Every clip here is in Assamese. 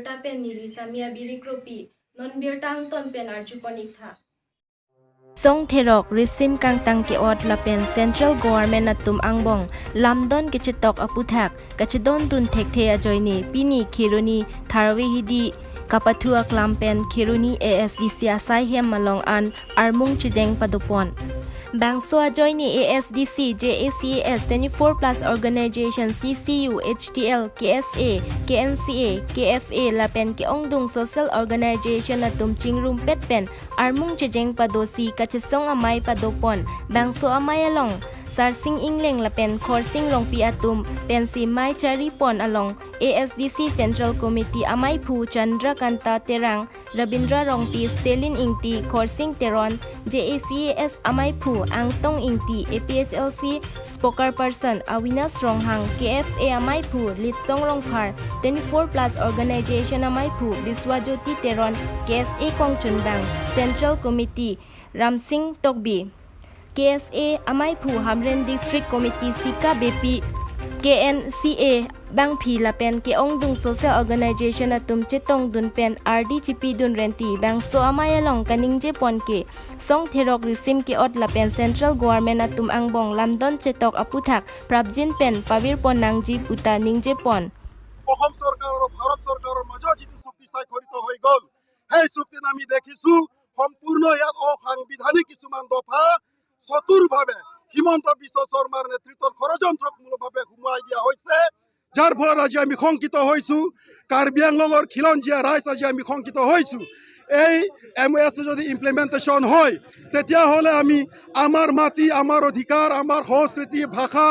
Nonbirta pen nili samia birikropi Nonbirta angton pen arjuponik tha. Song therok risim kangtang ke ot lapen central government atum angbong lamdon ke chitok aputhak kachidon dun thekthe ajoini pini khiruni tharwi hidi kapathua klampen khiruni ASDC asai hem malong an armung chijeng padupon Bangso ajoini ASDC JACAS 24 plus organization CCU HTL KSA KNCA KFA lapen ke ongdung social organization atum chingrum petpen armung chejeng padosi kachisong amai padopon Bangso amai along Sarsing Ingleng lapen Khorsing Rongpi atum pensi mai chari pon along ASDC Central Committee amai phu Chandra Kanta Terang Rabindra Rongpi Stalin Ingti Khorsing Teron JACAS amai phu Angtong Ingti APHLC spokesperson Awinas Ronghang KFA amai phu Litsong Rongphar 24 plus organization amai phu Biswajyoti Teron KSA Kongchunbang Central Committee Ramsing Tokbi KSA Amaiphu Hamren District Committee Sika BP KNCA Bangphi Lapen ke Ongdung Social Organization atum Chetong Dunpen RDGP Dun Renti Bangso Amayalong Kaningje Ponke Song Therok Risim ke Ot Lapen Central Government atum Angbong Lamdon Chetok Aputhak Prabjin Pen Pabir Pon Nangji Uta Ningje Pon. Assam চৰকাৰ আৰু ভাৰত চৰকাৰৰ মাজত যিটো চুক্তি স্বাক্ষৰিত হৈ গ'ল, সেই চুক্তিত আমি দেখিছো সম্পূৰ্ণ ইয়াত অসাংবিধানিক কিছুমান দফা চতুৰভাৱে হিমন্ত বিশ্ব শৰ্মাৰ নেতৃত্বত ষড়যন্ত্ৰমূলকভাৱে সোমোৱাই দিয়া হৈছে, যাৰ ফলত আজি আমি শংকিত হৈছো। কাৰ্বি আংলঙৰ খিলঞ্জীয়া ৰাইজ আজি আমি শংকিত হৈছো। এই এম অ' এছটো যদি ইমপ্লিমেণ্টেশ্যন হয়, তেতিয়াহ'লে আমি আমাৰ মাটি, আমাৰ অধিকাৰ, আমাৰ সংস্কৃতি, ভাষা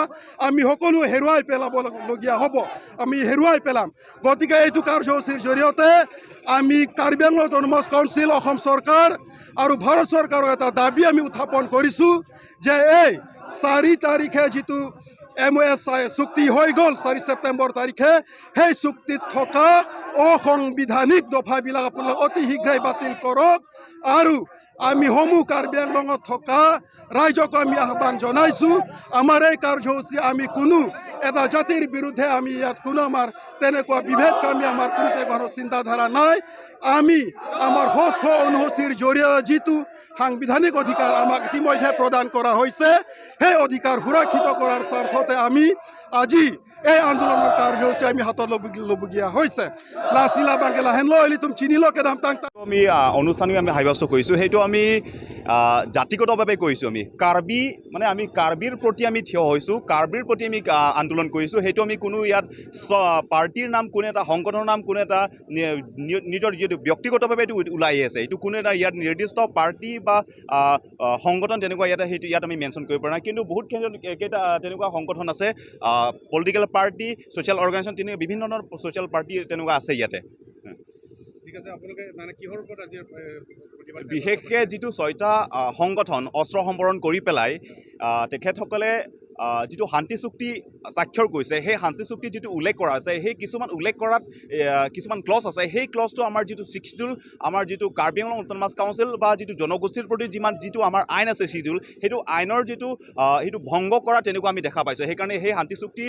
আমি সকলো হেৰুৱাই পেলাবলগীয়া হ'ব, আমি হেৰুৱাই পেলাম। গতিকে এইটো কাৰ্যসূচীৰ জৰিয়তে আমি কাৰ্বি আংলং অট'নমাছ কাউন্সিল, অসম চৰকাৰ আৰু ভাৰত চৰকাৰৰ এটা দাবী আমি উত্থাপন কৰিছোঁ যে এই 4 তাৰিখে যিটো এম অ' এছ চুক্তি হৈ গ'ল, 4 ছেপ্টেম্বৰ তাৰিখে, সেই চুক্তিত থকা অসাংবিধানিক দফাবিলাক আপোনালোকে অতি শীঘ্ৰেই বাতিল কৰক। আৰু আমি সমূহ কাৰ্বি আংলঙত থকা ৰাইজক আমি আহ্বান জনাইছোঁ, আমাৰ এই কাৰ্যসূচী আমি কোনো এটা জাতিৰ বিৰুদ্ধে আমি ইয়াত কোনো আমাৰ তেনেকুৱা বিভেদকামী আমাৰ কোনো তেনেকুৱা চিন্তাধাৰা নাই। আমি আমাৰ ষষ্ঠ অনুসূচীৰ জৰিয়তে যিটো সাংবিধানিক অধিকাৰ আমাক ইতিমধ্যে প্ৰদান কৰা হৈছে, সেই অধিকাৰ সুৰক্ষিত কৰাৰ স্বাৰ্থতে আমি আজি এই আন্দোলনৰ কাৰ্যসূচী আমি হাতত ল'বলগীয়া হৈছে। লাচিলা বাংগেলা হেনলো এলি তুম চিনিলো কেদাম তাং। আমি আনুষ্ঠানিক আমি সাব্যস্ত কৰিছোঁ, সেইটো আমি জাতিগতভাৱে কৰিছোঁ। আমি কাৰ্বি, মানে আমি কাৰ্বিৰ প্ৰতি আমি থিয় হৈছোঁ, কাৰ্বিৰ প্ৰতি আমি আন্দোলন কৰিছোঁ। সেইটো আমি কোনো ইয়াত পাৰ্টীৰ নাম, কোনো এটা সংগঠনৰ নাম, কোনো এটা নিজৰ যিটো ব্যক্তিগতভাৱে এইটো ওলাই আছে, এইটো কোনো এটা ইয়াত নিৰ্দিষ্ট পাৰ্টি বা সংগঠন তেনেকুৱা ইয়াতে সেইটো ইয়াত আমি মেনশ্যন কৰিব পৰা নাই। কিন্তু বহুত কেইটা তেনেকুৱা সংগঠন আছে, পলিটিকেল পাৰ্টি, ছ'চিয়েল অৰ্গেনাইজেশ্যন, তেনেকুৱা বিভিন্ন ধৰণৰ ছ'চিয়েল পাৰ্টি তেনেকুৱা আছে ইয়াতে। ঠিক আছে, আপোনালোকে মানে কিহৰ ওপৰত আজি প্ৰতিবাদ? বিশেষকৈ যিটো ছয়টা সংগঠন অস্ত্ৰ সম্বৰণ কৰি পেলাই তেখেতসকলে যিটো শান্তি চুক্তি স্বাক্ষৰ কৰিছে, সেই শান্তি চুক্তি যিটো উল্লেখ কৰা আছে, সেই কিছুমান উল্লেখ কৰাত কিছুমান ক্লজ আছে। সেই ক্লজটো আমাৰ যিটো ছিক্স চিডিউল, আমাৰ যিটো কাৰ্বি আংলং অট'নমাছ কাউন্সিল বা যিটো জনগোষ্ঠীৰ প্ৰতি যিমান যিটো আমাৰ আইন আছে চিডিউল, সেইটো আইনৰ যিটো সেইটো ভংগ কৰা তেনেকুৱা আমি দেখা পাইছোঁ। সেইকাৰণে সেই শান্তি চুক্তি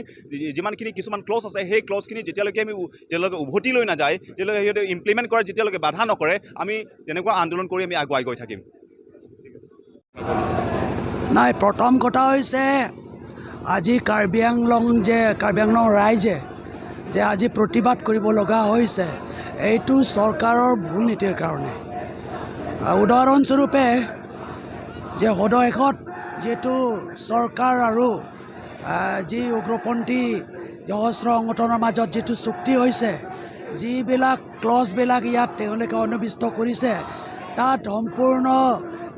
যিমানখিনি কিছুমান ক্লজ আছে, সেই ক্লজখিনি যেতিয়ালৈকে আমি তেওঁলোকে উভতি লৈ নাযায়, তেওঁলোকে সিহঁতে ইমপ্লিমেণ্ট কৰা যেতিয়ালৈকে বাধা নকৰে, আমি তেনেকুৱা আন্দোলন কৰি আমি আগুৱাই গৈ থাকিম। নাই, প্ৰথম কথা হৈছে আজি কাৰ্বি আংলং যে কাৰ্বি আংলং ৰাইজে যে আজি প্ৰতিবাদ কৰিব লগা হৈছে, এইটো চৰকাৰৰ ভুল নীতিৰ কাৰণে। উদাহৰণস্বৰূপে যে সদশেষত যিটো চৰকাৰ আৰু যি উগ্ৰপন্থী সশস্ত্ৰ সংগঠনৰ মাজত যিটো চুক্তি হৈছে, যিবিলাক ক্লজবিলাক ইয়াত তেওঁলোকে সন্নিৱিষ্ট কৰিছে, তাত সম্পূৰ্ণ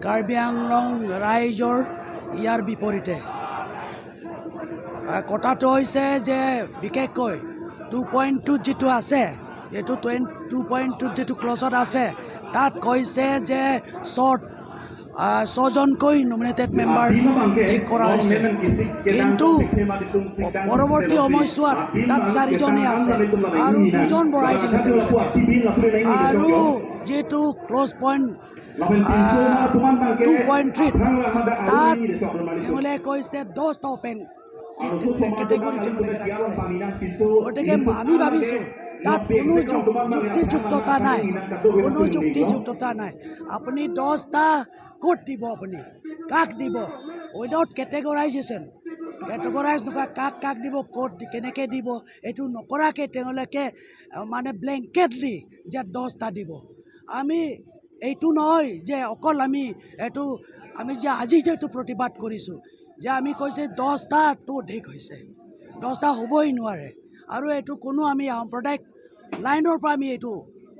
কাৰ্বি আংলং ৰাইজৰ ইয়াৰ বিপৰীতে। কথাটো হৈছে যে বিশেষকৈ 2.2ত যিটো আছে, এইটো 2.2ত যিটো ক্লজত আছে, তাত কৈছে যে ছজনকৈ নমিনেটেড মেম্বাৰ ঠিক কৰা হৈছে। কিন্তু পৰৱৰ্তী সময়ছোৱাত তাত চাৰিজনেই আছে আৰু দুজন বঢ়াই দিলে তেওঁলোকে। আৰু যিটো ক্লজ পইণ্ট 2.3ত, তাত তেওঁলোকে কৈছে 10টা অপেন চিট তেওঁলোকে কেটেগৰী তেওঁলোকে ৰাখিছে। গতিকে আমি ভাবিছোঁ তাত কোনো যুক্তিযুক্ততা নাই, কোনো যুক্তিযুক্ততা নাই। আপুনি 10টা ক'ত দিব, আপুনি কাক দিব? উইদাউট কেটেগৰাইজেশ্যন, কেটেগৰাইজ নকৰা, কাক কাক দিব, ক'ত কেনেকৈ দিব, এইটো নকৰাকৈ তেওঁলোকে মানে ব্লেংকেটলি যে 10টা দিব। আমি এইটো নহয় যে অকল আমি এইটো আমি যে আজি যে এইটো প্ৰতিবাদ কৰিছোঁ যে আমি কৈছে 10টাটো অধিক হৈছে, 10টা হ'বই নোৱাৰে। আৰু এইটো কোনো আমি সাম্প্ৰদায়িক লাইনৰ পৰা আমি এইটো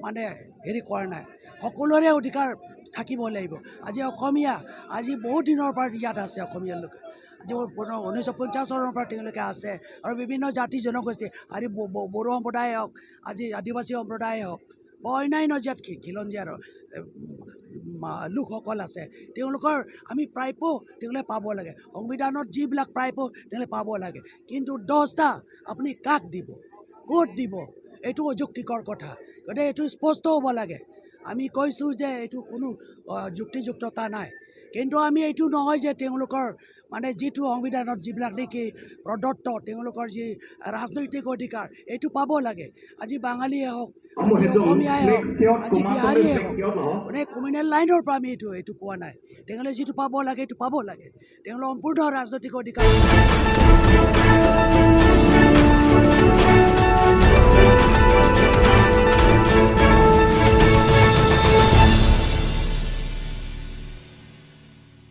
মানে হেৰি কৰা নাই। সকলোৰে অধিকাৰ থাকিব লাগিব। আজি অসমীয়া আজি বহুত দিনৰ পৰা ইয়াত আছে, অসমীয়া লোকে আজি 1950 চনৰ পৰা তেওঁলোকে আছে আৰু বিভিন্ন জাতি জনগোষ্ঠী, আজি বড়ো সম্প্ৰদায়ে হওক, আজি আদিবাসী সম্প্ৰদায়ে হওক বা অন্যান্য ইয়াত খিলঞ্জীয়াৰ লোকসকল আছে, তেওঁলোকৰ আমি প্ৰাপ্য তেওঁলোকে পাব লাগে। সংবিধানত যিবিলাক প্ৰাপ্য তেওঁলোকে পাব লাগে। কিন্তু 10টা আপুনি কাক দিব, ক'ত দিব, এইটো অযুক্তিকৰ কথা। গতিকে এইটো স্পষ্ট হ'ব লাগে। আমি কৈছোঁ যে এইটো কোনো যুক্তিযুক্ততা নাই। কিন্তু আমি এইটো নহয় যে তেওঁলোকৰ মানে যিটো সংবিধানত যিবিলাক নেকি প্ৰদত্ত তেওঁলোকৰ যি ৰাজনৈতিক অধিকাৰ, এইটো পাব লাগে। আজি বাঙালীয়ে হওক, আজি অসমীয়াই হওক, আজি বিহাৰীয়ে হওক, মানে কমিউনেল লাইনৰ পৰা আমি এইটো কোৱা নাই। তেওঁলোকে যিটো পাব লাগে এইটো পাব লাগে, তেওঁলোকৰ সম্পূৰ্ণ ৰাজনৈতিক অধিকাৰ।